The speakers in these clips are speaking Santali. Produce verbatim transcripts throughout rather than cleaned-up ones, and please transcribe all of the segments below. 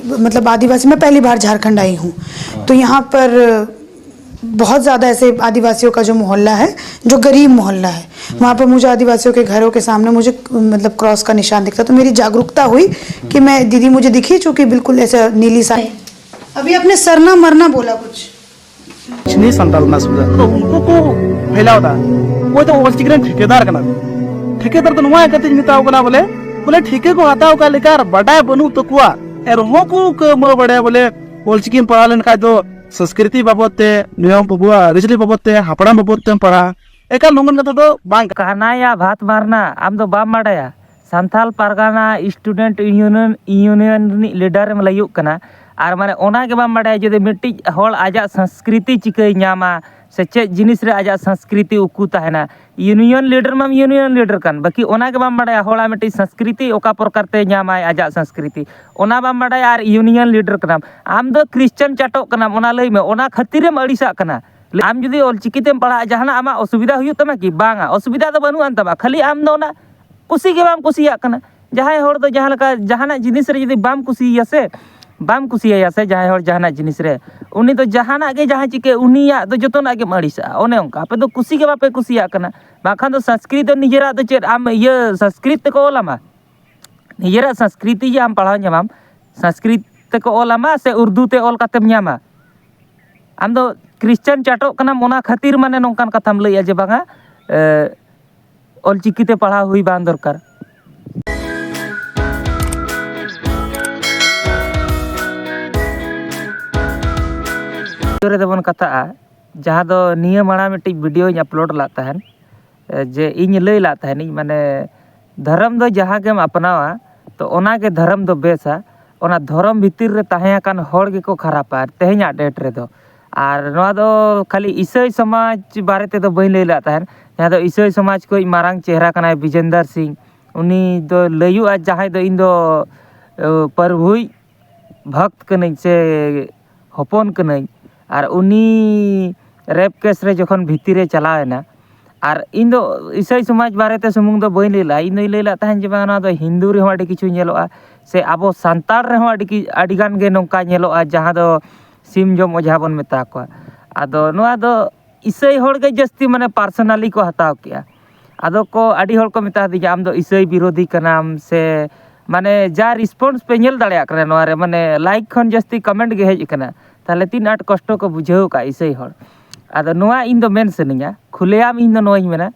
मतलब आदिवासी, मैं पहली बार झारखंड आई हूँ, तो यहाँ पर बहुत ज़्यादा ऐसे आदिवासियों का जो मोहल्ला है, जो गरीब मोहल्ला है, वहाँ पर मुझे आदिवासियों के घरों के सामने मुझे मतलब क्रॉस का निशान दिखता, तो मेरी जागरूकता हुई कि मैं, दीदी मुझे दिखी, चूँकि बिल्कुल ऐसा नीली सा। अभी आपने सरना मरना बोला कुछ। ᱪᱤᱱᱤ ᱥᱟᱱᱛᱟᱲ ᱨᱮᱱᱟᱜ ᱥᱩᱵᱤᱫᱷᱟ ᱛᱚ ᱩᱱᱠᱩ ᱠᱚ ᱯᱷᱮᱞᱟᱣ ᱫᱟ᱾ ᱚᱠᱚᱭ ᱫᱚ ᱚᱞᱪᱤᱠᱤ ᱨᱮᱱ ᱴᱷᱤᱠᱟᱹᱫᱟᱨ ᱠᱟᱱᱟ᱾ ᱴᱷᱤᱠᱟᱹᱫᱟᱨ ᱫᱚ ᱱᱚᱣᱟ ᱠᱷᱟᱹᱛᱤᱨ ᱢᱮᱛᱟᱣ ᱠᱟᱱᱟ ᱵᱚᱞᱮ, ᱵᱚᱞᱮ ᱴᱷᱤᱠᱟᱹ ᱠᱚ ᱦᱟᱛᱟᱣ ᱠᱟᱜ ᱞᱮᱠᱟ ᱟᱨ ᱵᱟᱰᱟᱭ ᱵᱟᱹᱱᱩᱜ ᱛᱟᱠᱚᱣᱟ, ᱮᱱ ᱨᱮᱦᱚᱸ ᱠᱚ ᱠᱟᱹᱢᱟᱹ ᱵᱟᱲᱟᱭᱟ ᱵᱚᱞᱮ ᱚᱞᱪᱤᱠᱤᱢ ᱯᱟᱲᱦᱟᱣ ᱞᱮᱱᱠᱷᱟᱡ ᱫᱚ ᱥᱚᱝᱥᱠᱨᱤᱛᱤ ᱵᱟᱵᱚᱫ ᱛᱮ, ᱱᱤᱭᱚᱢ ᱟᱵᱚᱣᱟᱜ ᱟᱹᱨᱤᱪᱟᱹᱞᱤ ᱵᱟᱵᱚᱫ ᱛᱮ, ᱦᱟᱯᱲᱟᱢ ᱵᱟᱵᱚᱫ ᱛᱮᱢ ᱯᱟᱲᱦᱟᱜᱼᱟ᱾ ᱮᱠᱟᱞ ᱱᱚᱝᱠᱟᱱ ᱠᱟᱛᱷᱟ ᱫᱚ ᱵᱟᱝ ᱠᱟᱱᱟ᱾ ᱠᱟᱱᱟᱭᱟ ᱵᱷᱟᱛ ᱢᱟᱨᱱᱟ, ᱟᱢ ᱫᱚ ᱵᱟᱢ ᱵᱟᱰᱟᱭᱟ᱾ ᱥᱟᱱᱛᱟᱞ ᱯᱟᱨᱜᱟᱱᱟ ᱥᱴᱩᱰᱮᱱᱴ ᱤᱭᱩᱱᱤᱭᱚᱱ ᱤᱭᱩᱱᱤᱭᱚᱱ ᱨᱤᱱᱤᱡ ᱞᱤᱰᱟᱨᱮᱢ ᱞᱟᱹᱭᱩᱜ ᱠᱟᱱᱟ᱾ ᱟᱨ ᱢᱟᱱᱮ ᱚᱱᱟ ᱜᱮ ᱵᱟᱢ ᱵᱟᱰᱟᱭᱟ, ᱡᱩᱫᱤ ᱢᱤᱫᱴᱤᱡ ᱦᱚᱲ ᱟᱡᱟᱜ ᱥᱚᱝᱥᱠᱨᱤᱛᱤ ᱪᱤᱠᱟᱹᱭ ᱧᱟᱢᱟ ᱥᱮ ᱪᱮᱫ ᱡᱤᱱᱤᱥ ᱨᱮ ᱟᱡᱟᱜ ᱥᱚᱝᱥᱠᱨᱤᱛᱤ ᱩᱠᱩ ᱛᱟᱦᱮᱱᱟ᱾ ᱤᱭᱩᱱᱤᱭᱚᱱ ᱞᱤᱰᱟᱨ ᱢᱟᱢ ᱤᱭᱩᱱᱤᱭᱚᱱ ᱞᱤᱰᱟᱨ ᱠᱟᱱ, ᱵᱟᱹᱠᱤ ᱚᱱᱟ ᱜᱮ ᱵᱟᱢ ᱵᱟᱰᱟᱭᱟ ᱦᱚᱲᱟᱜ ᱢᱤᱫᱴᱤᱡ ᱥᱚᱝᱥᱠᱨᱤᱛᱤ ᱚᱠᱟ ᱯᱨᱚᱠᱟᱨ ᱛᱮ ᱧᱟᱢᱟᱭ ᱟᱡᱟᱜ ᱥᱚᱝᱥᱠᱨᱤᱛᱤ, ᱚᱱᱟ ᱵᱟᱢ ᱵᱟᱰᱟᱭᱟ᱾ ᱟᱨ ᱤᱭᱩᱱᱤᱭᱚᱱ ᱞᱤᱰᱟᱨ ᱠᱟᱱᱟᱢ, ᱟᱢ ᱫᱚ ᱠᱨᱤᱥᱪᱟᱱ ᱪᱟᱴᱚᱜ ᱠᱟᱱᱟᱢ, ᱚᱱᱟ ᱞᱟᱹᱭ ᱢᱮ, ᱚᱱᱟ ᱠᱷᱟᱹᱛᱤᱨᱮᱢ ᱟᱹᱲᱤᱥᱟᱜ ᱠᱟᱱᱟ᱾ ᱟᱢ ᱡᱩᱫᱤ ᱚᱞᱪᱤᱠᱤ ᱛᱮᱢ ᱯᱟᱲᱦᱟᱜᱼᱟ, ᱡᱟᱦᱟᱱᱟᱜ ᱟᱢᱟᱜ ᱚᱥᱩᱵᱤᱫᱷᱟ ᱦᱩᱭᱩᱜ ᱛᱟᱢᱟ ᱠᱤ? ᱵᱟᱝᱟ, ᱚᱥᱩᱵᱤᱫᱷᱟ ᱫᱚ ᱵᱟᱹᱱᱩᱜ ᱟᱱ ᱛᱟᱢᱟ, ᱠᱷᱟᱹᱞᱤ ᱟᱢ ᱫᱚ ᱚᱱᱟ ᱠᱩᱥᱤ ᱜᱮ ᱵᱟᱢ ᱠᱩᱥᱤᱭᱟᱜ ᱠᱟᱱᱟ᱾ ᱡᱟᱦᱟᱸᱭ ᱦᱚᱲ ᱫᱚ ᱡᱟᱦᱟᱸ ᱞᱮᱠᱟ ᱡᱟᱦᱟᱱᱟᱜ ᱡᱤᱱᱤᱥ ᱨᱮ ᱡᱩᱫᱤ ᱵᱟᱢ ᱠᱩᱥᱤᱭᱟᱭᱟ ᱥᱮ, ᱵᱟᱢ ᱠᱩᱥᱤᱭᱟᱭᱟ ᱥᱮ ᱡᱟᱦᱟᱸᱭ ᱦᱚᱲ ᱡᱟᱦᱟᱱᱟᱜ ᱡᱤᱱᱤᱥ ᱨᱮ, ᱩᱱᱤ ᱫᱚ ᱡᱟᱦᱟᱱᱟᱜ ᱜᱮ ᱡᱟᱦᱟᱸ ᱪᱤᱠᱟᱹ ᱩᱱᱤᱭᱟᱜ ᱫᱚ ᱡᱚᱛᱚᱱᱟᱜ ᱜᱮᱢ ᱟᱹᱲᱤᱥᱟᱜᱼᱟ᱾ ᱚᱱᱮ ᱚᱱᱠᱟ ᱟᱯᱮ ᱫᱚ ᱠᱩᱥᱤ ᱜᱮ ᱵᱟᱯᱮ ᱠᱩᱥᱤᱭᱟᱜ ᱠᱟᱱᱟ᱾ ᱵᱟᱝᱠᱷᱟᱱ ᱫᱚ ᱥᱚᱝᱥᱠᱨᱤᱛ ᱫᱚ ᱱᱤᱡᱮᱨᱟᱜ ᱫᱚ ᱪᱮᱫ ᱟᱢ ᱤᱭᱟᱹ ᱥᱚᱝᱥᱠᱨᱤᱛ ᱛᱮᱠᱚ ᱚᱞᱟᱢᱟ? ᱱᱤᱡᱮᱨᱟᱜ ᱥᱚᱝᱥᱠᱨᱤᱛᱤ ᱡᱮ ᱟᱢ ᱯᱟᱲᱦᱟᱣ ᱧᱟᱢᱟᱢ, ᱥᱚᱝᱥᱠᱨᱤᱛ ᱛᱮᱠᱚ ᱚᱞᱟᱢᱟ ᱥᱮ ᱩᱨᱫᱩ ᱛᱮ ᱚᱞ ᱠᱟᱛᱮᱢ ᱧᱟᱢᱟ? ᱟᱢ ᱫᱚ ᱠᱨᱤᱥᱪᱟᱱ ᱪᱟᱴᱚᱜ ᱠᱟᱱᱟᱢ, ᱚᱱᱟ ᱠᱷᱟᱹᱛᱤᱨ ᱢᱟᱱᱮ ᱱᱚᱝᱠᱟᱱ ᱠᱟᱛᱷᱟᱢ ᱞᱟᱹᱭᱮᱜᱼᱟ ᱡᱮ ᱵᱟᱝᱟ, ᱮ, ᱚᱞᱪᱤᱠᱤ ᱛᱮ ᱯᱟᱲᱦᱟᱣ ᱦᱩᱭ ᱵᱟᱝ ᱫᱚᱨᱠᱟᱨ᱾ ᱨᱮᱫᱚ ᱵᱚᱱ ᱠᱟᱛᱷᱟᱜᱼᱟ, ᱡᱟᱦᱟᱸ ᱫᱚ ᱱᱤᱭᱟᱹ ᱢᱟᱲᱟᱝ ᱢᱤᱫᱴᱤᱡ ᱵᱷᱤᱰᱤᱭᱳᱧ ᱟᱯᱞᱳᱰ ᱞᱟᱜ ᱛᱟᱦᱮᱱ, ᱡᱮ ᱤᱧ ᱞᱟᱹᱭ ᱞᱟᱜ ᱛᱟᱦᱮᱱᱤᱧ, ᱢᱟᱱᱮ ᱫᱷᱚᱨᱚᱢ ᱫᱚ ᱡᱟᱦᱟᱸ ᱜᱮᱢ ᱟᱯᱱᱟᱣᱟ, ᱛᱚ ᱚᱱᱟ ᱜᱮ ᱫᱷᱚᱨᱚᱢ ᱫᱚ ᱵᱮᱥᱟ᱾ ᱚᱱᱟ ᱫᱷᱚᱨᱚᱢ ᱵᱷᱤᱛᱤᱨ ᱨᱮ ᱛᱟᱦᱮᱸ ᱟᱠᱟᱱ ᱦᱚᱲ ᱜᱮᱠᱚ ᱠᱷᱟᱨᱟᱯᱟ ᱛᱮᱦᱮᱧᱟᱜ ᱰᱮᱴ ᱨᱮᱫᱚ᱾ ᱟᱨ ᱱᱚᱣᱟ ᱫᱚ ᱠᱷᱟᱹᱞᱤ ᱤᱥᱟᱹᱭ ᱥᱚᱢᱟᱡᱽ ᱵᱟᱨᱮ ᱛᱮᱫᱚ ᱵᱟᱹᱧ ᱞᱟᱹᱭ ᱞᱟᱜ ᱛᱟᱦᱮᱱ, ᱡᱟᱦᱟᱸ ᱫᱚ ᱤᱥᱟᱹᱭ ᱥᱚᱢᱟᱡᱽ ᱠᱚ ᱢᱟᱨᱟᱝ ᱪᱮᱦᱨᱟ ᱠᱟᱱᱟᱭ ᱵᱤᱡᱮᱱᱫᱟᱨ ᱥᱤᱝ, ᱩᱱᱤ ᱫᱚ ᱞᱟᱹᱭᱩᱜᱼᱟ ᱡᱟᱦᱟᱸᱭ ᱫᱚ ᱤᱧ ᱫᱚ ᱮ, ᱯᱨᱚᱵᱷᱩᱭ ᱵᱷᱚᱠᱛ ᱠᱟᱹᱱᱟᱹᱧ ᱥᱮ ᱦᱚᱯᱚᱱ ᱠᱟᱹᱱᱟᱹᱧ, ᱟᱨ ᱩᱱᱤ ᱨᱮᱯ ᱠᱮᱥ ᱨᱮ ᱡᱚᱠᱷᱚᱱ ᱵᱷᱤᱛᱤᱨ ᱨᱮ ᱪᱟᱞᱟᱣ ᱮᱱᱟ, ᱟᱨ ᱤᱧ ᱫᱚ ᱤᱥᱟᱹᱭ ᱥᱚᱢᱟᱡᱽ ᱵᱟᱨᱮᱛᱮ ᱥᱩᱢᱩᱝ ᱫᱚ ᱵᱟᱹᱧ ᱞᱟᱹᱭ ᱞᱮᱫᱼᱟ᱾ ᱤᱧ ᱫᱚᱧ ᱞᱟᱹᱭ ᱞᱮᱫ ᱛᱟᱦᱮᱸᱫ ᱡᱮ ᱵᱟᱝ, ᱱᱚᱣᱟ ᱫᱚ ᱦᱤᱱᱫᱩ ᱨᱮᱦᱚᱸ ᱟᱹᱰᱤ ᱠᱤᱪᱷᱩ ᱧᱮᱞᱚᱜᱼᱟ, ᱥᱮ ᱟᱵᱚ ᱥᱟᱱᱛᱟᱲ ᱨᱮᱦᱚᱸ ᱟᱹᱰᱤ ᱠᱤ- ᱟᱹᱰᱤ ᱜᱟᱱ ᱜᱮ ᱱᱚᱝᱠᱟ ᱧᱮᱞᱚᱜᱼᱟ, ᱡᱟᱦᱟᱸ ᱫᱚ ᱥᱤᱢ ᱡᱚᱢ ᱚᱡᱷᱟ ᱵᱚᱱ ᱢᱮᱛᱟ ᱠᱚᱣᱟ᱾ ᱟᱫᱚ ᱱᱚᱣᱟ ᱫᱚ ᱤᱥᱟᱹᱭ ᱦᱚᱲ ᱜᱮ ᱡᱟᱹᱥᱛᱤ ᱢᱟᱱᱮ ᱯᱟᱨᱥᱚᱱᱟᱞᱤ ᱠᱚ ᱦᱟᱛᱟᱣ ᱠᱮᱜᱼᱟ᱾ ᱟᱫᱚ ᱠᱚ ᱟᱹᱰᱤ ᱦᱚᱲ ᱠᱚ ᱢᱮᱛᱟ ᱫᱤᱧᱟ, "ᱟᱢ ᱫᱚ ᱤᱥᱟᱹᱭ ᱵᱤᱨᱳᱫᱷᱤ ᱠᱟᱱᱟᱢ ᱥᱮ", ᱢᱟᱱᱮ ᱡᱟ ᱨᱮᱥᱯᱚᱱᱥ ᱯᱮ ᱧᱮᱞ ᱫᱟᱲᱮᱭᱟᱜ ᱠᱟᱱᱟ ᱱᱚᱣᱟ ᱨᱮ, ᱢᱟᱱᱮ ᱞᱟᱭᱤᱠ ᱠᱷᱚᱱ ᱡᱟᱹᱥᱛᱤ ᱠᱚᱢᱮᱱᱴ ᱜᱮ ᱦᱮᱡ ᱟᱠᱟᱱᱟ᱾ ᱛᱟᱦᱚᱞᱮ ᱛᱤᱱ ᱟᱸᱴ ᱠᱚᱥᱴᱚ ᱠᱚ ᱵᱩᱡᱷᱟᱹᱣ ᱟᱠᱟᱫ ᱤᱥᱟᱹᱭ ᱦᱚᱲ᱾ ᱟᱫᱚ ᱱᱚᱣᱟ ᱤᱧ ᱫᱚ ᱢᱮᱱ ᱥᱟᱱᱟᱧᱟ, ᱠᱷᱩᱞᱟᱹᱭᱟᱢ ᱤᱧ ᱫᱚ ᱱᱚᱣᱟᱧ ᱢᱮᱱᱟ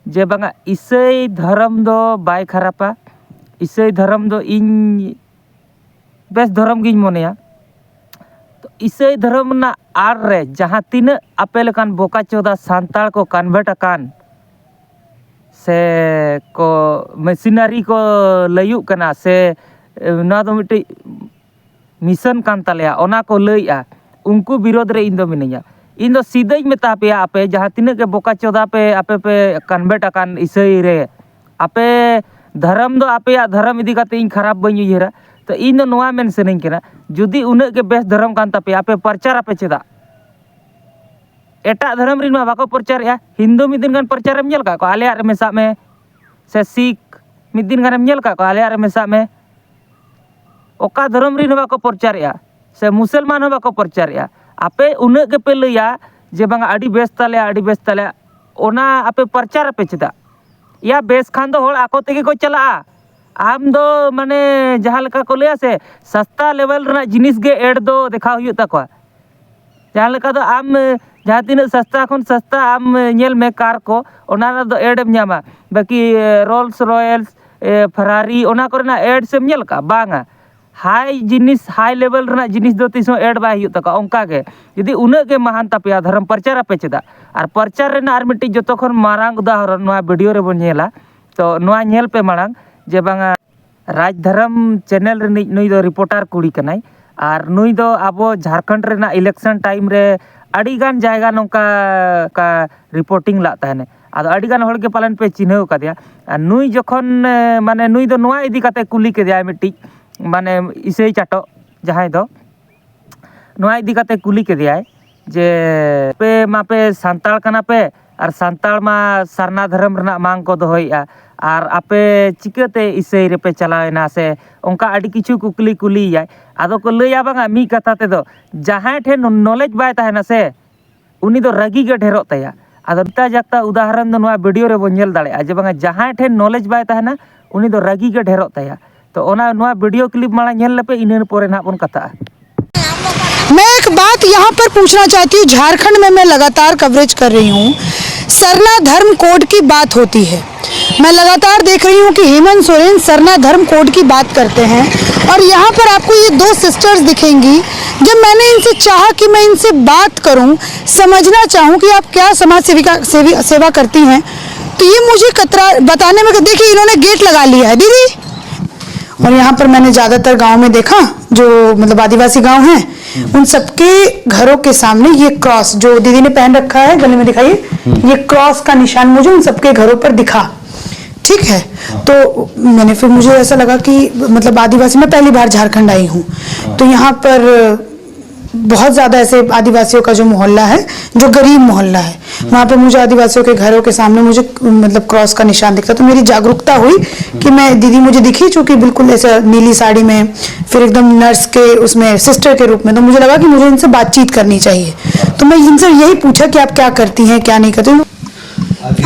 ᱡᱮ ᱵᱟᱝᱟ, ᱤᱥᱟᱹᱭ ᱫᱷᱚᱨᱚᱢ ᱫᱚ ᱵᱟᱭ ᱠᱷᱟᱨᱟᱯᱟ, ᱤᱥᱟᱹᱭ ᱫᱷᱚᱨᱚᱢ ᱫᱚ ᱤᱧ ᱵᱮᱥ ᱫᱷᱚᱨᱚᱢ ᱜᱤᱧ ᱢᱚᱱᱮᱭᱟ᱾ ᱛᱚ ᱤᱥᱟᱹᱭ ᱫᱷᱚᱨᱚᱢ ᱨᱮᱱᱟᱜ ᱟᱲ ᱨᱮ ᱡᱟᱦᱟᱸ ᱛᱤᱱᱟᱹᱜ ᱟᱯᱮ ᱞᱮᱠᱟᱱ ᱵᱚᱠᱟ ᱪᱳᱫᱟ ᱥᱟᱱᱛᱟᱲ ᱠᱚ ᱠᱚᱱᱵᱷᱟᱨᱴ ᱟᱠᱟᱱ, ᱥᱮ ᱠᱚ ᱢᱤᱥᱚᱱᱟᱨᱤ ᱠᱚ ᱞᱟᱹᱭᱩᱜ ᱠᱟᱱᱟ, ᱥᱮ ᱱᱚᱣᱟ ᱫᱚ ᱢᱤᱫᱴᱤᱡ ᱢᱤᱥᱚᱱ ᱠᱟᱱ ᱛᱟᱞᱮᱭᱟ, ᱚᱱᱟ ᱠᱚ ᱞᱟᱹᱭᱮᱜᱼᱟ, ᱩᱱᱠᱩ ᱵᱤᱨᱳᱫᱷ ᱨᱮ ᱤᱧ ᱫᱚ ᱢᱤᱱᱟᱹᱧᱟ᱾ ᱤᱧ ᱫᱚ ᱥᱤᱫᱟᱹᱧ ᱢᱮᱛᱟ ᱯᱮᱭᱟ, ᱟᱯᱮ ᱡᱟᱦᱟᱸ ᱛᱤᱱᱟᱹᱜ ᱜᱮ ᱵᱚᱠᱟ ᱪᱳᱫᱟ ᱯᱮ, ᱟᱯᱮ ᱯᱮ ᱠᱚᱱᱵᱷᱟᱨᱴ ᱟᱠᱟᱱ ᱤᱥᱟᱹᱭ ᱨᱮ, ᱟᱯᱮ ᱫᱷᱚᱨᱚᱢ ᱫᱚ ᱟᱯᱮᱭᱟᱜ ᱫᱷᱚᱨᱚᱢ ᱤᱫᱤ ᱠᱟᱛᱮ ᱤᱧ ᱠᱷᱟᱨᱟᱯ ᱵᱟᱹᱧ ᱩᱭᱦᱟᱹᱨᱟ᱾ ᱛᱚ ᱤᱧ ᱫᱚ ᱱᱚᱣᱟ ᱢᱮᱱ ᱥᱟᱱᱟᱧ ᱠᱟᱱᱟ, ᱡᱩᱫᱤ ᱩᱱᱟᱹᱜ ᱜᱮ ᱵᱮᱥ ᱫᱷᱚᱨᱚᱢ ᱠᱟᱱ ᱛᱟᱯᱮᱭᱟ, ᱟᱯᱮ ᱯᱨᱚᱪᱟᱨ ᱟᱯᱮ ᱪᱮᱫᱟᱜ? ᱮᱴᱟᱜ ᱫᱷᱚᱨᱚᱢ ᱨᱮᱱ ᱢᱟ ᱵᱟᱠᱚ ᱯᱨᱚᱪᱟᱨᱮᱜᱼᱟ᱾ ᱦᱤᱱᱫᱩ ᱢᱤᱫ ᱫᱤᱱ ᱜᱟᱱ ᱯᱨᱚᱪᱟᱨᱮᱢ ᱧᱮᱞ ᱟᱠᱟᱫ ᱠᱚᱣᱟ? ᱟᱞᱮᱭᱟᱜ ᱨᱮ ᱢᱮᱥᱟᱜ ᱢᱮ᱾ ᱥᱮ ᱥᱤᱠᱷ ᱢᱤᱫ ᱫᱤᱱ ᱜᱟᱱᱮᱢ ᱧᱮᱞ ᱟᱠᱟᱫ ᱠᱚᱣᱟ? ᱟᱞᱮᱭᱟᱜ ᱨᱮ ᱢᱮᱥᱟᱜ ᱢᱮ᱾ ᱚᱠᱟ ᱫᱷᱚᱨᱚᱢ ᱨᱮᱱ ᱦᱚᱸ ᱵᱟᱠᱚ ᱯᱨᱚᱪᱟᱨᱮᱜᱼᱟ, ᱥᱮ ᱢᱩᱥᱚᱞᱢᱟᱱ ᱦᱚᱸ ᱵᱟᱠᱚ ᱯᱨᱚᱪᱟᱨᱮᱜᱼᱟ᱾ ᱟᱯᱮ ᱩᱱᱟᱹᱜ ᱜᱮᱯᱮ ᱞᱟᱹᱭᱟ ᱡᱮ ᱵᱟᱝᱟ ᱟᱹᱰᱤ ᱵᱮᱥ ᱛᱟᱞᱮᱭᱟ, ᱟᱹᱰᱤ ᱵᱮᱥ ᱛᱟᱞᱮᱭᱟ, ᱚᱱᱟ ᱟᱯᱮ ᱯᱨᱚᱪᱟᱨ ᱟᱯᱮ ᱪᱮᱫᱟᱜ? ᱭᱟ ᱵᱮᱥ ᱠᱷᱟᱱ ᱫᱚ ᱦᱚᱲ ᱟᱠᱚ ᱛᱮᱜᱮ ᱠᱚ ᱪᱟᱞᱟᱜᱼᱟ᱾ ᱟᱢ ᱫᱚ ᱢᱟᱱᱮ ᱡᱟᱦᱟᱸ ᱞᱮᱠᱟ ᱠᱚ ᱞᱟᱹᱭᱟ ᱥᱮ, ᱥᱟᱥᱛᱟ ᱞᱮᱵᱮᱞ ᱨᱮᱱᱟᱜ ᱡᱤᱱᱤᱥ ᱜᱮ ᱮᱰ ᱫᱚ ᱫᱮᱠᱷᱟᱣ ᱦᱩᱭᱩᱜ ᱛᱟᱠᱚᱣᱟ᱾ ᱡᱟᱦᱟᱸ ᱞᱮᱠᱟ ᱫᱚ ᱟᱢ ᱡᱟᱦᱟᱸ ᱛᱤᱱᱟᱹᱜ ᱥᱟᱥᱛᱟ ᱠᱷᱚᱱ ᱥᱟᱥᱛᱟ ᱟᱢ ᱧᱮᱞ ᱢᱮ ᱠᱟᱨ ᱠᱚ, ᱚᱱᱟ ᱨᱮᱱᱟᱜ ᱫᱚ ᱮᱰ ᱮᱢ ᱧᱟᱢᱟ᱾ ᱵᱟᱹᱠᱤ ᱨᱳᱞᱥ ᱨᱚᱭᱮᱞᱥ, ᱯᱷᱟᱨᱟᱨᱤ, ᱚᱱᱟ ᱠᱚᱨᱮᱱᱟᱜ ᱮᱰᱥ ᱮᱢ ᱧᱮᱞ ᱠᱟᱜᱼᱟ? ᱵᱟᱝᱟ᱾ ᱦᱟᱭ ᱡᱤᱱᱤᱥ, ᱦᱟᱭ ᱞᱮᱵᱮᱞ ᱨᱮᱱᱟᱜ ᱡᱤᱱᱤᱥ ᱫᱚ ᱛᱤᱥ ᱦᱚᱸ ᱮᱰ ᱵᱟᱭ ᱦᱩᱭᱩᱜ ᱛᱟᱠᱚᱣᱟ᱾ ᱚᱱᱠᱟ ᱜᱮ ᱡᱩᱫᱤ ᱩᱱᱟᱹᱜ ᱜᱮ ᱢᱟᱦᱟᱱ ᱛᱟᱯᱮᱭᱟ ᱫᱷᱚᱨᱚᱢ, ᱯᱨᱚᱪᱟᱨ ᱟᱯᱮ ᱪᱮᱫᱟᱜ? ᱟᱨ ᱯᱨᱚᱪᱟᱨ ᱨᱮᱱᱟᱜ ᱟᱨ ᱢᱤᱫᱴᱤᱡ ᱡᱚᱛᱚ ᱠᱷᱚᱱ ᱢᱟᱨᱟᱝ ᱩᱫᱟᱦᱚᱨᱚᱱ ᱱᱚᱣᱟ ᱵᱷᱤᱰᱤᱭᱳ ᱨᱮᱵᱚᱱ ᱧᱮᱞᱟ᱾ ᱛᱚ ᱱᱚᱣᱟ ᱧᱮᱞ ᱯᱮ ᱢᱟᱲᱟᱝ ᱡᱮ ᱵᱟᱝᱟ, ᱨᱟᱡᱽ ᱫᱷᱚᱨᱚᱢ ᱪᱮᱱᱮᱞ ᱨᱤᱱᱤᱡ ᱱᱩᱭ ᱫᱚ ᱨᱤᱯᱳᱨᱴᱟᱨ ᱠᱩᱲᱤ ᱠᱟᱱᱟᱭ᱾ ᱟᱨ ᱱᱩᱭ ᱫᱚ ᱟᱵᱚ ᱡᱷᱟᱲᱠᱷᱚᱸᱰ ᱨᱮᱱᱟᱜ ᱤᱞᱮᱠᱥᱚᱱ ᱴᱟᱭᱤᱢ ᱨᱮ ᱟᱹᱰᱤ ᱜᱟᱱ ᱡᱟᱭᱜᱟ ᱱᱚᱝᱠᱟ ᱠᱟ ᱨᱤᱯᱳᱨᱴᱤᱝ ᱞᱟᱜ ᱛᱟᱦᱮᱱᱮ᱾ ᱟᱫᱚ ᱟᱹᱰᱤ ᱜᱟᱱ ᱦᱚᱲ ᱜᱮ ᱯᱟᱞᱮᱱ ᱯᱮ ᱪᱤᱱᱦᱟᱹᱣ ᱠᱟᱫᱮᱭᱟ᱾ ᱟᱨ ᱱᱩᱭ ᱡᱚᱠᱷᱚᱱ, ᱮ, ᱢᱟᱱᱮ ᱱᱩᱭ ᱫᱚ ᱱᱚᱣᱟ ᱤᱫᱤ ᱠᱟᱛᱮ ᱠᱩᱞᱤ ᱠᱮᱫᱮᱭᱟᱭ ᱢᱤᱫᱴᱤᱡ, ᱢᱟᱱᱮ ᱤᱥᱟᱹᱭ ᱪᱟᱴᱚᱜ ᱡᱟᱦᱟᱸᱭ ᱫᱚ, ᱱᱚᱣᱟ ᱤᱫᱤ ᱠᱟᱛᱮ ᱠᱩᱞᱤ ᱠᱮᱫᱮᱭᱟᱭ ᱡᱮ ᱟᱯᱮ ᱢᱟᱯᱮ ᱥᱟᱱᱛᱟᱲ ᱠᱟᱱᱟ ᱯᱮ, ᱟᱨ ᱥᱟᱱᱛᱟᱲ ᱢᱟ ᱥᱟᱨᱱᱟ ᱫᱷᱚᱨᱚᱢ ᱨᱮᱱᱟᱜ ᱢᱟᱝ ᱠᱚ ᱫᱚᱦᱚᱭᱮᱫᱼᱟ, ᱟᱨ ᱟᱯᱮ ᱪᱤᱠᱟᱹᱛᱮ ᱤᱥᱟᱹᱭ ᱨᱮᱯᱮ ᱪᱟᱞᱟᱣᱮᱱᱟ? ᱥᱮ ᱚᱱᱠᱟ ᱟᱹᱰᱤ ᱠᱤᱪᱷᱩ ᱠᱩᱠᱞᱤ ᱠᱩᱞᱤᱭᱮᱭᱟᱭ᱾ ᱟᱫᱚ ᱠᱚ ᱞᱟᱹᱭᱟ, ᱵᱟᱝᱟ, ᱢᱤᱫ ᱠᱟᱛᱷᱟ ᱛᱮᱫᱚ ᱡᱟᱦᱟᱸᱭ ᱴᱷᱮᱱ ᱱᱚ-, knowledge ᱵᱟᱭ ᱛᱟᱦᱮᱱᱟ ᱥᱮ, ᱩᱱᱤ ᱫᱚ ᱨᱟᱹᱜᱤ ᱜᱮ ᱰᱷᱮᱨᱚᱜ ᱛᱟᱭᱟ᱾ ᱟᱫᱚ ᱱᱤᱛᱟ ᱡᱟᱠᱛᱟ ᱩᱫᱟᱦᱚᱨᱚᱱ ᱫᱚ ᱱᱚᱣᱟ video ᱨᱮᱵᱚᱱ ᱧᱮᱞ ᱫᱟᱲᱮᱭᱟᱜᱼᱟ ᱡᱮ, ᱵᱟᱝᱟ, ᱡᱟᱦᱟᱸᱭ ᱴᱷᱮᱱ knowledge ᱵᱟᱭ ᱛᱟᱦᱮᱱᱟ, ᱩᱱᱤ ᱫᱚ ᱨᱟᱹᱜᱤ ᱜᱮ ᱰᱷᱮᱨᱚᱜ ᱛᱟᱭᱟ᱾ ᱛᱚ ᱚᱱᱟ, ᱱᱚᱣᱟ video clip ᱢᱟᱲᱟᱝ ᱧᱮᱞ ᱞᱮᱯᱮ, ᱤᱱᱟᱹ ᱯᱚᱨᱮ ᱱᱟᱦᱟᱜ ᱵᱚᱱ ᱠᱟᱛᱷᱟᱜᱼᱟ᱾ मैं एक बात यहाँ पर पूछना चाहती हूँ, झारखंड में मैं लगातार कवरेज कर रही हूँ, सरना धर्म कोड की बात होती है, मैं लगातार देख रही हूँ कि हेमंत सोरेन सरना धर्म कोड की बात करते हैं, और यहाँ पर आपको ये दो सिस्टर्स दिखेंगी। जब मैंने इनसे चाहा कि मैं इनसे बात करूँ, समझना चाहूँ कि आप क्या समाज सेविका सेवी, सेवा करती हैं, तो ये मुझे कतरा बताने में, देखिए, इन्होंने गेट लगा लिया है दीदी। और यहाँ पर मैंने ज़्यादातर गांव में देखा, जो मतलब आदिवासी गांव हैं, उन सबके घरों के सामने ये क्रॉस जो दीदी ने पहन रखा है, गले में दिखाइए, ये क्रॉस का निशान मुझे उन सबके घरों पर दिखा। ठीक है, तो मैंने फिर, मुझे ऐसा लगा कि मतलब आदिवासी, मैं पहली बार झारखंड आई हूँ, तो यहाँ पर बहुत ज़्यादा ऐसे आदिवासियों का जो मोहल्ला है, जो गरीब मोहल्ला है, वहाँ पे मुझे आदिवासियों के घरों के सामने मुझे मतलब क्रॉस का निशान दिखता, तो मेरी जागरूकता हुई कि मैं, दीदी मुझे दिखी, चूँकि बिल्कुल ऐसे नीली साड़ी में, फिर एकदम नर्स के उसमें सिस्टर के रूप में, तो मुझे लगा कि मुझे इनसे बातचीत करनी चाहिए। तो मैं इनसे यही पूछा कि आप क्या करती हैं, क्या नहीं करती।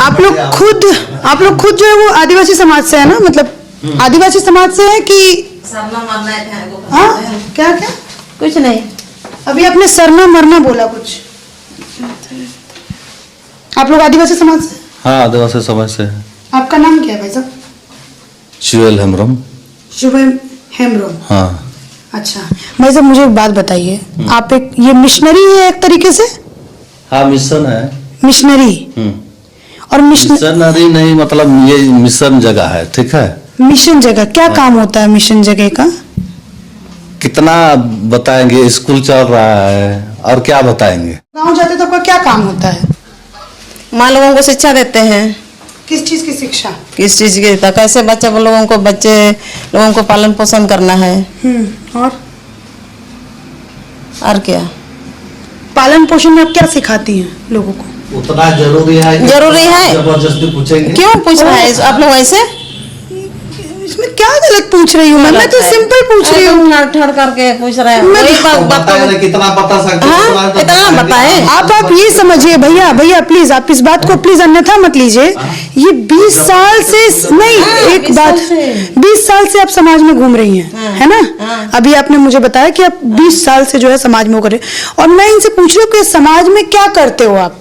आप लोग खुद, आप लोग खुद जो है वो आदिवासी समाज से है ना, मतलब आदिवासी समाज से है कि सरना मरना है, क्या, क्या? कुछ नहीं। अभी आपने सरना मरना बोला कुछ। आप लोग आदिवासी समाज से? हाँ, आदिवासी समाज से है। आपका नाम क्या है भाई साहब? शिवेल हेम्ब्रम। शिवेल हेम्ब्रम। हाँ। अच्छा, भाई साहब, मुझे एक बात बताइए, आप एक, ये मिशनरी है एक तरीके से? हाँ, मिशन है। मिशनरी। हम्म। और मिशन मिशनरी नहीं, मतलब ये मिशन जगह है, ठीक है? मिशन जगह क्या काम होता है, मिशन जगह का? कितना बताएंगे, स्कूल चल रहा है, और क्या बताएंगे? गांव जाते तो आपका क्या काम होता है? माँ लोगों को शिक्षा देते हैं। किस चीज की शिक्षा? किस चीज की, तो कैसे बच्चे लोगों को, बच्चे लोगों को पालन पोषण करना है। हम्म। और? और क्या? पालन पोषण में आप क्या सिखाती हैं लोगों को? उतना जरूरी है कि जरूरी है। जबरदस्ती पूछेंगे। क्यों पूछ रहा है आप लोग ऐसे? इसमें क्या गलत पूछ रही हूँ मैं? मैं तो सिंपल पूछ रही हूँ। ठड़ ठड़ करके पूछ रहे हैं। मैं वही तो बात तो बताए बताओ। ना, कितना पता सकते हाँ, उतना तो इतना बताएंगे। बताएं। आप आप ये समझिए भैया, भैया प्लीज, आप इस बात को प्लीज अन्यथा मत लीजिए। ये बीस साल से नहीं, हाँ, एक बीस बात, साल से। बीस साल से आप समाज में घूम रही हैं, हाँ, है ना? हाँ। अभी आपने मुझे बताया कि आप बीस साल से जो है समाज में घूम रहे हैं, और मैं इनसे पूछ रही हूँ कि समाज में क्या करते हो आप?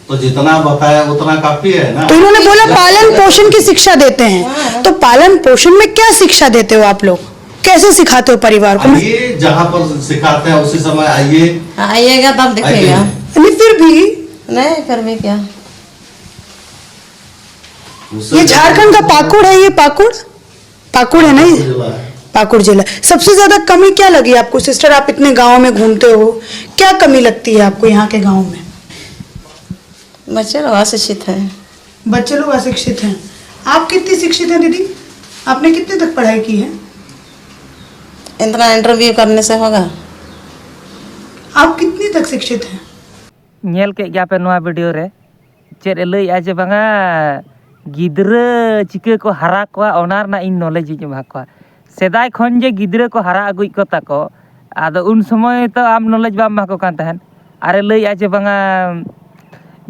तो जितना बताया उतना काफी है ना। तो इन्होंने बोला पालन पोषण की शिक्षा देते हैं, तो पालन पोषण में क्या शिक्षा देते हो आप लोग? कैसे सिखाते हो परिवार को? आइए, जहाँ पर सिखाते हैं उसी समय आइए। आइएगा तब दिखेगा। आइए। नहीं, फिर भी नहीं, फिर भी क्या? उससे ये झारखंड का पाकुड़ है, ये पाकुड़, पाकुड़ है ना ये? जिला है। पाकुड़ जिला। सबसे ज्यादा कमी क्या लगी आपको सिस्टर? आप इतने गांव में घूमते हो, क्या कमी लगती है आपको यहाँ के गांव में? बच्चे लोग अशिक्षित हैं। बच्चे लोग अशिक्षित हैं। आप कितनी शिक्षित हैं दीदी? आपने कितने तक पढ़ाई की है? इतना इंटरव्यू करने से होगा? आप कितनी तक शिक्षित हैं? ᱧᱮᱞ ᱠᱮᱫ ᱜᱮᱭᱟ ᱯᱮ ᱱᱚᱣᱟ ᱵᱷᱤᱰᱤᱭᱳ ᱨᱮ ᱪᱮᱫ ᱮ ᱞᱟᱹᱭᱮᱜᱼᱟ ᱡᱮ ᱵᱟᱝᱟ ᱜᱤᱫᱽᱨᱟᱹ ᱪᱤᱠᱟᱹ ᱠᱚ ᱦᱟᱨᱟ ᱠᱚᱣᱟ ᱚᱱᱟ ᱨᱮᱱᱟᱜ ᱤᱧ ᱱᱚᱞᱮᱡᱽ ᱤᱧ ᱮᱢᱟ ᱠᱚᱣᱟ᱾ ᱥᱮᱫᱟᱭ ᱠᱷᱚᱱ ᱡᱮ ᱜᱤᱫᱽᱨᱟᱹ ᱠᱚ ᱦᱟᱨᱟ ᱟᱹᱜᱩᱭᱮᱫ ᱠᱚ ᱛᱟᱠᱚ, ᱟᱫᱚ ᱩᱱ ᱥᱚᱢᱚᱭ ᱛᱚ ᱟᱢ ᱱᱚᱞᱮᱡᱽ ᱵᱟᱢ ᱮᱢᱟ ᱠᱚ ᱠᱟᱱ ᱛᱟᱦᱮᱸᱫ᱾ ᱟᱨᱮ ᱞᱟᱹᱭᱮᱜᱼᱟ ᱡᱮ ᱵᱟᱝᱟ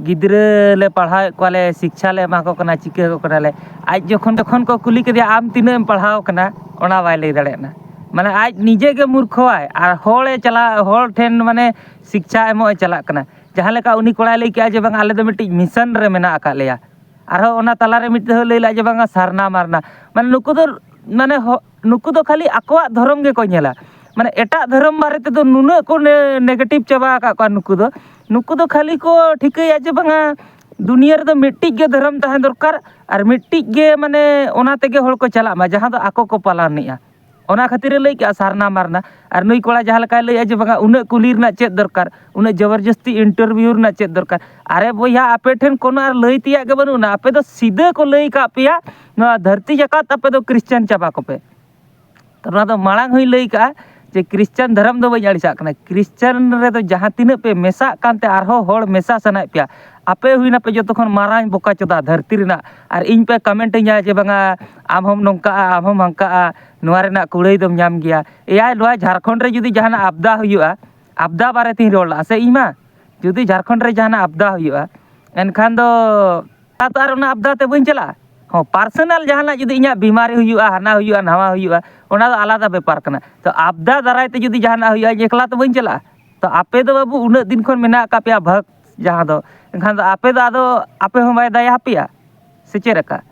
ᱜᱤᱫᱽᱨᱟᱹ ᱞᱮ ᱯᱟᱲᱦᱟᱣᱮᱫ ᱠᱚᱣᱟᱞᱮ, ᱥᱤᱠᱪᱷᱟ ᱞᱮ ᱮᱢᱟ ᱠᱚ ᱠᱟᱱᱟ, ᱪᱤᱠᱟᱹ ᱠᱚ ᱠᱟᱱᱟᱞᱮ᱾ ᱟᱡ ᱡᱚᱠᱷᱚᱱ ᱡᱚᱠᱷᱚᱱ ᱠᱚ ᱠᱩᱞᱤ ᱠᱮᱫᱮᱭᱟ ᱟᱢ ᱛᱤᱱᱟᱹᱜ ᱮᱢ ᱯᱟᱲᱦᱟᱣ ᱠᱟᱱᱟ, ᱚᱱᱟ ᱵᱟᱭ ᱞᱟᱹᱭ ᱫᱟᱲᱮᱭᱟᱜ ᱠᱟᱱᱟ᱾ ᱢᱟᱱᱮ ᱟᱡ ᱱᱤᱡᱮ ᱜᱮ ᱢᱩᱨᱠᱷᱚᱣᱟᱭ ᱟᱨ ᱦᱚᱲᱮ ᱪᱟᱞᱟᱜ, ᱦᱚᱲ ᱴᱷᱮᱱ ᱢᱟᱱᱮ ᱥᱤᱠᱪᱷᱟ ᱮᱢᱚᱜ ᱮ ᱪᱟᱞᱟᱜ ᱠᱟᱱᱟ᱾ ᱡᱟᱦᱟᱸ ᱞᱮᱠᱟ ᱩᱱᱤ ᱠᱚᱲᱟᱭ ᱞᱟᱹᱭ ᱠᱮᱜᱼᱟ ᱡᱮ ᱵᱟᱝ ᱟᱞᱮ ᱫᱚ ᱢᱤᱫᱴᱤᱡ ᱢᱤᱥᱚᱱ ᱨᱮ ᱢᱮᱱᱟᱜ ᱟᱠᱟᱫ ᱞᱮᱭᱟ, ᱟᱨᱦᱚᱸ ᱚᱱᱟ ᱛᱟᱞᱟᱨᱮ ᱢᱤᱫ ᱫᱷᱟᱣ ᱞᱟᱹᱭ ᱞᱮᱜᱼᱟ ᱡᱮ ᱵᱟᱝᱟ ᱥᱟᱨᱱᱟ ᱢᱟᱨᱱᱟ᱾ ᱢᱟᱱᱮ ᱱᱩᱠᱩ ᱫᱚ ᱢᱟᱱᱮ ᱦᱚ- ᱱᱩᱠᱩ ᱫᱚ ᱠᱷᱟᱹᱞᱤ ᱟᱠᱚᱣᱟᱜ ᱫᱷᱚᱨᱚᱢ ᱜᱮᱠᱚ ᱧᱮᱞᱟ᱾ ᱢᱟᱱᱮ ᱮᱴᱟᱜ ᱫᱷᱚᱨᱚᱢ ᱵᱟᱨᱮ ᱛᱮᱫᱚ ᱱᱩᱱᱟᱹᱜ ᱠᱚ ᱱᱮᱜᱮᱴᱤᱵᱷ ᱪᱟᱵᱟ ᱟᱠᱟᱫ ᱠᱚᱣᱟ ᱱᱩᱠᱩ ᱫᱚ᱾ ᱱᱩᱠᱩ ᱫᱚ ᱠᱷᱟᱹᱞᱤ ᱠᱚ ᱴᱷᱤᱠᱟᱹᱭᱟ ᱡᱮ ᱵᱟᱝᱟ ᱫᱩᱱᱤᱭᱟᱹ ᱨᱮᱫᱚ ᱢᱤᱫᱴᱤᱡ ᱜᱮ ᱫᱷᱚᱨᱚᱢ ᱛᱟᱦᱮᱸ ᱫᱚᱨᱠᱟᱨ ᱟᱨ ᱢᱤᱫᱴᱤᱡ ᱜᱮ ᱢᱟᱱᱮ ᱚᱱᱟ ᱛᱮᱜᱮ ᱦᱚᱲ ᱠᱚ ᱪᱟᱞᱟᱜ ᱢᱟ ᱡᱟᱦᱟᱸ ᱫᱚ ᱟᱠᱚ ᱠᱚ ᱯᱟᱞᱟᱱᱮᱜᱼᱟ᱾ ᱚᱱᱟ ᱠᱷᱟᱹᱛᱤᱨ ᱮ ᱞᱟᱹᱭ ᱠᱮᱜᱼᱟ ᱥᱟᱨᱱᱟ ᱢᱟᱨᱱᱟ᱾ ᱟᱨ ᱱᱩᱭ ᱠᱚᱲᱟ ᱡᱟᱦᱟᱸ ᱞᱮᱠᱟᱭ ᱞᱟᱹᱭᱮᱜᱼᱟ ᱡᱮ ᱵᱟᱝᱟ ᱩᱱᱟᱹᱜ ᱠᱩᱞᱤ ᱨᱮᱱᱟᱜ ᱪᱮᱫ ᱫᱚᱨᱠᱟᱨ, ᱩᱱᱟᱹᱜ ᱡᱚᱵᱚᱨᱡᱚᱥᱛᱤ ᱤᱱᱴᱟᱨᱵᱷᱤᱭᱩ ᱨᱮᱱᱟᱜ ᱪᱮᱫ ᱫᱚᱨᱠᱟᱨ? ᱟᱨᱮ ᱵᱚᱭᱦᱟ, ᱟᱯᱮ ᱴᱷᱮᱱ ᱠᱳᱱᱳ ᱟᱨ ᱞᱟᱹᱭ ᱛᱮᱭᱟᱜ ᱜᱮ ᱵᱟᱹᱱᱩᱜ ᱟᱱᱟ᱾ ᱟᱯᱮ ᱫᱚ ᱥᱤᱫᱷᱟᱹ ᱠᱚ ᱞᱟᱹᱭ ᱠᱟᱜ ᱯᱮᱭᱟ ᱱᱚᱣᱟ ᱫᱷᱟᱹᱨᱛᱤ ᱡᱟᱠᱟᱛ ᱟᱯᱮ ᱫᱚ ᱠᱨᱤᱥᱪᱟᱱ ᱪᱟᱵᱟ ᱠᱚᱯᱮ᱾ ᱛᱚ ᱱᱚᱣᱟ ᱫᱚ ᱢᱟᱲᱟᱝ ᱦᱚᱸᱧ ᱞᱟᱹᱭ ᱠᱟᱜᱼᱟ ᱡᱮ ᱠᱷᱨᱤᱥᱪᱟᱱ ᱫᱷᱚᱨᱚᱢ ᱫᱚ ᱵᱟᱹᱧ ᱟᱹᱲᱤᱥᱟᱜ ᱠᱟᱱᱟ᱾ ᱠᱷᱨᱤᱥᱪᱟᱱ ᱨᱮᱫᱚ ᱡᱟᱦᱟᱸ ᱛᱤᱱᱟᱹᱜ ᱯᱮ ᱢᱮᱥᱟᱜ ᱠᱟᱱᱛᱮ ᱟᱨᱦᱚᱸ ᱦᱚᱲ ᱢᱮᱥᱟ ᱥᱟᱱᱟᱭᱮᱫ ᱯᱮᱭᱟ, ᱟᱯᱮ ᱦᱩᱭᱱᱟᱯᱮ ᱡᱚᱛᱚ ᱠᱷᱚᱱ ᱢᱟᱨᱟᱝ ᱵᱚᱠᱟ ᱪᱚᱫᱟ ᱫᱷᱟᱹᱨᱛᱤ ᱨᱮᱱᱟᱜ᱾ ᱟᱨ ᱤᱧ ᱯᱮ ᱠᱚᱢᱮᱱᱴ ᱟᱹᱧᱟ ᱡᱮ ᱵᱟᱝᱟ ᱟᱢ ᱦᱚᱢ ᱱᱚᱝᱠᱟᱜᱼᱟ, ᱟᱢ ᱦᱚᱢ ᱦᱟᱝᱠᱟᱜᱼᱟ, ᱱᱚᱣᱟ ᱨᱮᱱᱟᱜ ᱠᱩᱲᱟᱹᱭ ᱫᱚᱢ ᱧᱟᱢ ᱜᱮᱭᱟ᱾ ᱮᱭᱟᱭ, ᱱᱚᱣᱟ ᱡᱷᱟᱲᱠᱷᱚᱸᱰ ᱨᱮ ᱡᱩᱫᱤ ᱡᱟᱦᱟᱱᱟᱜ ᱟᱵᱫᱟ ᱦᱩᱭᱩᱜᱼᱟ, ᱟᱵᱫᱟ ᱵᱟᱨᱮ ᱛᱤᱧ ᱨᱚᱲ ᱞᱟᱜᱼᱟ ᱥᱮ ᱤᱧ ᱢᱟ, ᱡᱩᱫᱤ ᱡᱷᱟᱲᱠᱷᱚᱸᱰ ᱨᱮ ᱡᱟᱦᱟᱱᱟᱜ ᱟᱵᱫᱟ ᱦᱩᱭᱩᱜᱼᱟ, ᱮᱱᱠᱷᱟᱱ ᱫᱚ ᱛᱚ ᱟᱨ ᱚᱱᱟ ᱟᱵᱫᱟ ᱛᱮ ᱵᱟᱹᱧ ᱪᱟᱞᱟᱜᱼᱟ᱾ ᱦᱚᱸ, ᱯᱟᱨᱥᱚᱱᱟᱞ ᱡᱟᱦᱟᱱᱟᱜ ᱡᱩᱫᱤ ᱤᱧᱟᱹᱜ ᱵᱤᱢᱟᱨᱤ ᱦᱩᱭᱩᱜᱼᱟ, ᱦᱟᱱᱟ ᱦᱩᱭᱩᱜᱼᱟ, ᱱᱟᱣᱟ ᱦᱩᱭᱩᱜᱼᱟ, ᱚᱱᱟ ᱫᱚ ᱟᱞᱟᱫᱟ ᱵᱮᱯᱟᱨ ᱠᱟᱱᱟ᱾ ᱛᱚ ᱟᱵᱫᱟ ᱫᱟᱨᱟᱭ ᱛᱮ ᱡᱩᱫᱤ ᱡᱟᱦᱟᱱᱟᱜ ᱦᱩᱭᱩᱜᱼᱟ, ᱤᱧ ᱮᱠᱞᱟ ᱛᱚ ᱵᱟᱹᱧ ᱪᱟᱞᱟᱜᱼᱟ᱾ ᱛᱚ ᱟᱯᱮ ᱫᱚ ᱵᱟᱹᱵᱩ ᱩᱱᱟᱹᱜ ᱫᱤᱱ ᱠᱷᱚᱱ ᱢᱮᱱᱟᱜ ᱟᱠᱟᱫ ᱯᱮᱭᱟ ᱵᱷᱟᱜᱽ ᱡᱟᱦᱟᱸ ᱫᱚ, ᱮᱱᱠᱷᱟᱱ ᱫᱚ ᱟᱯᱮ ᱫᱚ ᱟᱫᱚ ᱟᱯᱮ ᱦᱚᱸ ᱵᱟᱭ ᱫᱟᱭᱟ ᱟᱯᱮᱭᱟ ᱥᱮ ᱪᱮᱫ ᱞᱮᱠᱟ?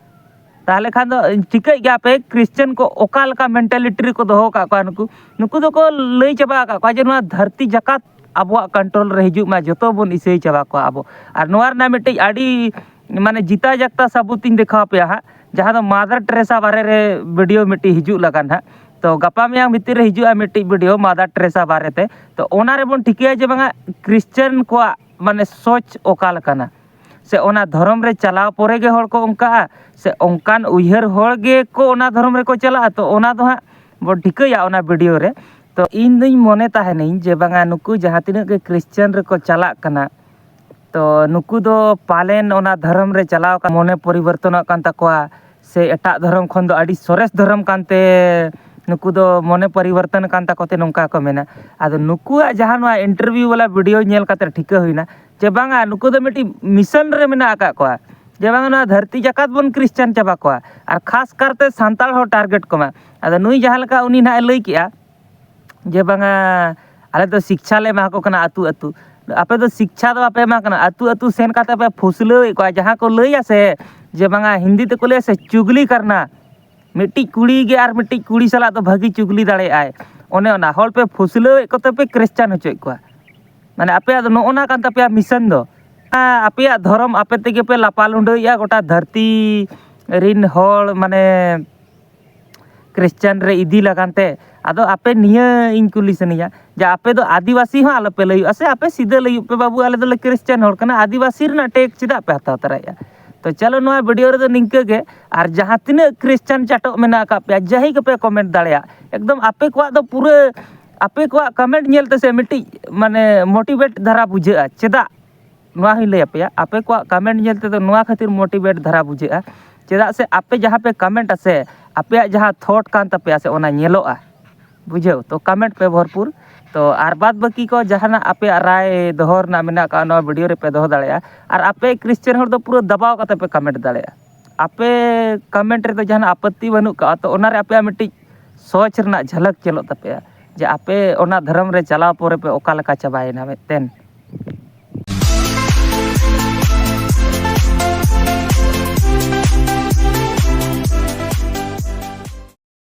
ᱛᱟᱦᱚᱞᱮ ᱠᱷᱟᱱ ᱫᱚ ᱴᱷᱤᱠᱟᱹᱭᱮᱫ ᱜᱮᱭᱟ ᱯᱮ, ᱠᱷᱨᱤᱥᱪᱟᱱ ᱠᱚ ᱚᱠᱟ ᱞᱮᱠᱟ ᱢᱮᱱᱴᱟᱞᱤᱴᱤ ᱨᱮᱠᱚ ᱫᱚᱦᱚ ᱟᱠᱟᱫ ᱠᱚᱣᱟ᱾ ᱱᱩᱠᱩ, ᱱᱩᱠᱩ ᱫᱚᱠᱚ ᱞᱟᱹᱭ ᱪᱟᱵᱟ ᱟᱠᱟᱫ ᱠᱚᱣᱟ ᱡᱮ ᱱᱚᱣᱟ ᱫᱷᱟᱹᱨᱛᱤ ᱡᱟᱠᱟᱛ ᱟᱵᱚᱣᱟᱜ ᱠᱚᱱᱴᱨᱳᱞ ᱨᱮ ᱦᱤᱡᱩᱜ ᱢᱟ, ᱡᱚᱛᱚ ᱵᱚᱱ ᱤᱥᱟᱹᱭ ᱪᱟᱵᱟ ᱠᱚᱣᱟ ᱟᱵᱚ᱾ ᱟᱨ ᱱᱚᱣᱟ ᱨᱮᱱᱟᱜ ᱢᱤᱫᱴᱤᱡ ᱟᱹᱰᱤ ᱢᱟᱱᱮ ᱡᱤᱛᱟ ᱡᱟᱠᱛᱟ ᱥᱟᱵᱩᱛ ᱤᱧ ᱫᱮᱠᱷᱟᱣ ᱟᱯᱮᱭᱟ ᱦᱟᱸᱜ, ᱡᱟᱦᱟᱸ ᱫᱚ ᱢᱟᱫᱟᱨ ᱴᱮᱨᱮᱥᱟ ᱵᱟᱨᱮ ᱨᱮ ᱵᱷᱤᱰᱤᱭᱳ ᱢᱤᱫᱴᱤᱡ ᱦᱤᱡᱩᱜ ᱞᱟᱜᱟᱱ ᱦᱟᱸᱜ᱾ ᱛᱚ ᱜᱟᱯᱟ ᱢᱮᱭᱟᱝ ᱵᱷᱤᱛᱤᱨ ᱨᱮ ᱦᱤᱡᱩᱜᱼᱟ ᱢᱤᱫᱴᱤᱡ ᱵᱷᱤᱰᱤᱭᱳ ᱢᱟᱫᱟᱨ ᱴᱮᱨᱮᱥᱟ ᱵᱟᱨᱮᱛᱮ᱾ ᱛᱚ ᱚᱱᱟ ᱨᱮᱵᱚᱱ ᱴᱷᱤᱠᱟᱹᱭᱟ ᱡᱮ ᱵᱟᱝᱟ ᱠᱷᱨᱤᱥᱪᱟᱱ ᱠᱚᱣᱟᱜ ᱢᱟᱱᱮ ᱥᱳᱪ ᱚᱠᱟ ᱞᱮᱠᱟᱱᱟ, ᱥᱮ ᱚᱱᱟ ᱫᱷᱚᱨᱚᱢ ᱨᱮ ᱪᱟᱞᱟᱣ ᱯᱚᱨᱮ ᱜᱮ ᱦᱚᱲ ᱠᱚ ᱚᱱᱠᱟᱜᱼᱟ, ᱥᱮ ᱚᱱᱠᱟᱱ ᱩᱭᱦᱟᱹᱨ ᱦᱚᱲ ᱜᱮᱠᱚ ᱚᱱᱟ ᱫᱷᱚᱨᱚᱢ ᱨᱮᱠᱚ ᱪᱟᱞᱟᱜᱼᱟ᱾ ᱛᱚ ᱚᱱᱟ ᱫᱚ ᱦᱟᱸᱜ ᱵᱚᱱ ᱴᱷᱤᱠᱟᱹᱭᱟ ᱚᱱᱟ ᱵᱷᱤᱰᱤᱭᱳ ᱨᱮ᱾ ᱛᱚ ᱤᱧ ᱫᱩᱧ ᱢᱚᱱᱮ ᱛᱟᱦᱮᱱᱟᱹᱧ ᱡᱮ ᱵᱟᱝᱟ ᱱᱩᱠᱩ ᱡᱟᱦᱟᱸ ᱛᱤᱱᱟᱹᱜ ᱜᱮ ᱠᱷᱨᱤᱥᱪᱟᱱ ᱨᱮᱠᱚ ᱪᱟᱞᱟᱜ ᱠᱟᱱᱟ, ᱛᱚ ᱱᱩᱠᱩ ᱫᱚ ᱯᱟᱞᱮᱱ ᱚᱱᱟ ᱫᱷᱚᱨᱚᱢ ᱨᱮ ᱪᱟᱞᱟᱣ ᱠᱟᱛᱮ ᱢᱚᱱᱮ ᱯᱚᱨᱤᱵᱚᱨᱛᱚᱱᱚᱜ ᱠᱟᱱ ᱛᱟᱠᱚᱣᱟ, ᱥᱮ ᱮᱴᱟᱜ ᱫᱷᱚᱨᱚᱢ ᱠᱷᱚᱱ ᱫᱚ ᱟᱹᱰᱤ ᱥᱚᱨᱮᱥ ᱫᱷᱚᱨᱚᱢ ᱠᱟᱱᱛᱮ ᱱᱩᱠᱩ ᱫᱚ ᱢᱚᱱᱮ ᱯᱚᱨᱤᱵᱚᱨᱛᱚᱱ ᱠᱟᱱ ᱛᱟᱠᱚ ᱛᱮ ᱱᱚᱝᱠᱟ ᱠᱚ ᱢᱮᱱᱟ᱾ ᱟᱫᱚ ᱱᱩᱠᱩᱣᱟᱜ ᱡᱟᱦᱟᱸ ᱱᱚᱣᱟ ᱤᱱᱴᱟᱨᱵᱷᱤᱭᱩ ᱵᱟᱞᱟ ᱵᱷᱤᱰᱤᱭᱳ ᱧᱮᱞ ᱠᱟᱛᱮ ᱴᱷᱤᱠᱟᱹ ᱦᱩᱭᱱᱟ ᱡᱮ ᱵᱟᱝᱟ ᱱᱩᱠᱩ ᱫᱚ ᱢᱤᱫᱴᱤᱡ ᱢᱤᱥᱚᱱ ᱨᱮ ᱢᱮᱱᱟᱜ ᱟᱠᱟᱫ ᱠᱚᱣᱟ, ᱡᱮ ᱵᱟᱝᱟ ᱱᱚᱣᱟ ᱫᱷᱟᱹᱨᱛᱤ ᱡᱟᱠᱟᱛ ᱵᱚᱱ ᱠᱷᱨᱤᱥᱪᱟᱱ ᱪᱟᱵᱟ ᱠᱚᱣᱟ, ᱟᱨ ᱠᱷᱟᱥ ᱠᱟᱨᱛᱮ ᱥᱟᱱᱛᱟᱲ ᱦᱚᱲ ᱴᱟᱨᱜᱮᱴ ᱠᱚᱢᱟ᱾ ᱟᱫᱚ ᱱᱩᱭ ᱡᱟᱦᱟᱸ ᱞᱮᱠᱟ ᱩᱱᱤ ᱱᱟᱦᱟᱜ ᱮ ᱞᱟᱹᱭ ᱠᱮᱜᱼᱟ, ᱡᱮ ᱵᱟᱝᱟ ᱟᱞᱮ ᱫᱚ ᱥᱤᱠᱪᱷᱟ ᱞᱮ ᱮᱢᱟ ᱠᱚ ᱠᱟᱱᱟ ᱟᱹᱛᱩ ᱟᱹᱛᱩ᱾ ᱟᱯᱮ ᱫᱚ ᱥᱤᱠᱪᱷᱟ ᱫᱚ ᱵᱟᱯᱮ ᱮᱢᱟ ᱠᱟᱱᱟ, ᱟᱹᱛᱩ ᱟᱹᱛᱩ ᱥᱮᱱ ᱠᱟᱛᱮ ᱯᱮ ᱯᱷᱩᱥᱞᱟᱹᱣᱮᱫ ᱠᱚᱣᱟ᱾ ᱡᱟᱦᱟᱸ ᱠᱚ ᱞᱟᱹᱭᱟ ᱥᱮ, ᱡᱮ ᱵᱟᱝᱟ ᱦᱤᱱᱫᱤ ᱛᱮᱠᱚ ᱞᱟᱹᱭᱟ ᱥᱮ ᱪᱩᱜᱽᱞᱤ ᱠᱟᱨᱱᱟ, ᱢᱤᱫᱴᱤᱡ ᱠᱩᱲᱤ ᱜᱮ ᱟᱨ ᱢᱤᱫᱴᱤᱡ ᱠᱩᱲᱤ ᱥᱟᱞᱟᱜ ᱫᱚ ᱵᱷᱟᱹᱜᱤ ᱪᱩᱜᱽᱞᱤ ᱫᱟᱲᱮᱭᱟᱜᱼᱟᱭ, ᱚᱱᱮ ᱚᱱᱟ ᱦᱚᱲ ᱯᱮ ᱯᱷᱩᱥᱞᱟᱹᱣᱮᱫ ᱠᱚᱛᱮ ᱯᱮ ᱠᱷᱨᱤᱥᱪᱟᱱ ᱦᱚᱪᱚᱭᱮᱫ ᱠᱚᱣᱟ᱾ ᱢᱟᱱᱮ ᱟᱯᱮᱭᱟᱜ ᱫᱚ ᱱᱚᱜᱼᱚ ᱱᱟ ᱠᱟᱱ ᱛᱟᱯᱮᱭᱟ ᱢᱤᱥᱚᱱ ᱫᱚ᱾ ᱟᱯᱮᱭᱟᱜ ᱫᱷᱚᱨᱚᱢ ᱟᱯᱮ ᱛᱮᱜᱮ ᱯᱮ ᱞᱟᱯᱟ ᱞᱩᱸᱰᱟᱹᱭᱮᱫᱼᱟ, ᱜᱚᱴᱟ ᱫᱷᱟᱹᱨᱛᱤ ᱨᱤᱱ ᱦᱚᱲ ᱢᱟᱱᱮ ᱠᱷᱨᱤᱥᱪᱟᱱ ᱨᱮ ᱤᱫᱤ ᱞᱟᱜᱟᱱ ᱛᱮ᱾ ᱟᱫᱚ ᱟᱯᱮ ᱱᱤᱭᱟᱹ ᱤᱧ ᱠᱩᱞᱤ ᱥᱟᱱᱟᱧᱟ ᱡᱮ ᱟᱯᱮ ᱫᱚ ᱟᱹᱫᱤᱵᱟᱹᱥᱤ ᱦᱚᱸ ᱟᱞᱚᱯᱮ ᱞᱟᱹᱭᱚᱜᱼᱟ, ᱥᱮ ᱟᱯᱮ ᱥᱤᱫᱷᱟᱹ ᱞᱟᱹᱭᱚᱜ ᱯᱮ, "ᱵᱟᱹᱵᱩ, ᱟᱞᱮ ᱫᱚᱞᱮ ᱠᱷᱨᱤᱥᱪᱟᱱ ᱦᱚᱲ ᱠᱟᱱᱟ, ᱟᱹᱫᱤᱵᱟᱹᱥᱤ ᱨᱮᱱᱟᱜ ᱴᱮᱜᱽ ᱪᱮᱫᱟᱜ ᱯᱮ ᱦᱟᱛᱟᱣ ᱛᱚᱨᱟᱭᱮᱫᱼᱟ?" ᱛᱚ ᱪᱚᱞᱚ, ᱱᱚᱣᱟ ᱵᱷᱤᱰᱤᱭᱳ ᱨᱮᱫᱚ ᱱᱤᱝᱠᱟᱹ ᱜᱮ᱾ ᱟᱨ ᱡᱟᱦᱟᱸ ᱛᱤᱱᱟᱹᱜ ᱠᱷᱨᱤᱥᱪᱟᱱ ᱪᱟᱴᱚᱜ ᱢᱮᱱᱟᱜ ᱟᱠᱟᱫ ᱯᱮᱭᱟ, ᱡᱟᱹᱦᱤ ᱜᱮᱯᱮ ᱠᱚᱢᱮᱱᱴ ᱫᱟᱲᱮᱭᱟᱜᱼᱟ᱾ ᱮᱠᱫᱚᱢ ᱟᱯᱮ ᱠᱚᱣᱟᱜ ᱫᱚ ᱯᱩᱨᱟᱹ, ᱟᱯᱮ ᱠᱚᱣᱟᱜ ᱠᱚᱢᱮᱱᱴ ᱧᱮᱞ ᱛᱮᱥᱮ ᱢᱤᱫᱴᱤᱡ ᱢᱟᱱᱮ ᱢᱳᱴᱤᱵᱷᱮᱴ ᱫᱷᱟᱨᱟ ᱵᱩᱡᱷᱟᱹᱜᱼᱟ᱾ ᱪᱮᱫᱟᱜ? ᱱᱚᱣᱟ ᱦᱚᱸᱧ ᱞᱟᱹᱭ ᱟᱯᱮᱭᱟ, ᱟᱯᱮ ᱠᱚᱣᱟᱜ ᱠᱚᱢᱮᱱᱴ ᱧᱮᱞ ᱛᱮᱫᱚ ᱱᱚᱣᱟ ᱠᱷᱟᱹᱛᱤᱨ ᱢᱳᱴᱤᱵᱷᱮᱴ ᱫᱷᱟᱨᱟ ᱵᱩᱡᱷᱟᱹᱜᱼᱟ᱾ ᱪᱮᱫᱟᱜ ᱥᱮ ᱟᱯᱮ ᱡᱟᱦᱟᱸ ᱯᱮ ᱠᱚᱢᱮᱱᱴ ᱟᱥᱮ, ᱟᱯᱮᱭᱟᱜ ᱡᱟᱦᱟᱸ ᱛᱷᱚᱴ ᱠᱟᱱ ᱛᱟᱯᱮᱭᱟ ᱥᱮ, ᱚᱱᱟ ᱧᱮᱞᱚᱜᱼᱟ᱾ ᱵᱩᱡᱷᱟᱹᱣ? ᱛᱚ ᱠᱚᱢᱮᱱᱴ ᱯᱮ ᱵᱷᱚᱨᱯᱩᱨ᱾ ᱛᱚ ᱟᱨ ᱵᱟᱫ ᱵᱟᱹᱠᱤ ᱠᱚ ᱡᱟᱦᱟᱱᱟᱜ ᱟᱯᱮᱭᱟᱜ ᱨᱟᱭ ᱫᱚᱦᱚ ᱨᱮᱱᱟᱜ ᱢᱮᱱᱟᱜ ᱟᱠᱟᱫ, ᱱᱚᱣᱟ ᱵᱷᱤᱰᱤᱭᱳ ᱨᱮᱯᱮ ᱫᱚᱦᱚ ᱫᱟᱲᱮᱭᱟᱜᱼᱟ᱾ ᱟᱨ ᱟᱯᱮ ᱠᱷᱨᱤᱥᱪᱟᱱ ᱦᱚᱲ ᱫᱚ ᱯᱩᱨᱟᱹ ᱫᱟᱵᱟᱣ ᱠᱟᱛᱮ ᱯᱮ ᱠᱚᱢᱮᱱᱴ ᱫᱟᱲᱮᱭᱟᱜᱼᱟ᱾ ᱟᱯᱮ ᱠᱚᱢᱮᱱᱴ ᱨᱮᱫᱚ ᱡᱟᱦᱟᱱᱟᱜ ᱟᱯᱚᱛᱛᱤ ᱵᱟᱹᱱᱩᱜ ᱠᱟᱜᱼᱟ, ᱛᱚ ᱚᱱᱟᱨᱮ ᱟᱯᱮᱭᱟᱜ ᱢᱤᱫᱴᱤᱡ ᱥᱚᱪ ᱨᱮᱱᱟᱜ ᱡᱷᱟᱞᱟᱠ ᱧᱮᱞᱚᱜ ᱛᱟᱯᱮᱭᱟ, ᱡᱮ ᱟᱯᱮ ᱚᱱᱟ ᱫᱷᱚᱨᱚᱢ ᱨᱮ ᱪᱟᱞᱟᱣ ᱯᱚᱨᱮ ᱯᱮ ᱚᱠᱟ ᱞᱮᱠᱟ ᱪᱟᱵᱟᱭᱮᱱᱟ ᱢᱤᱫᱴᱮᱱ᱾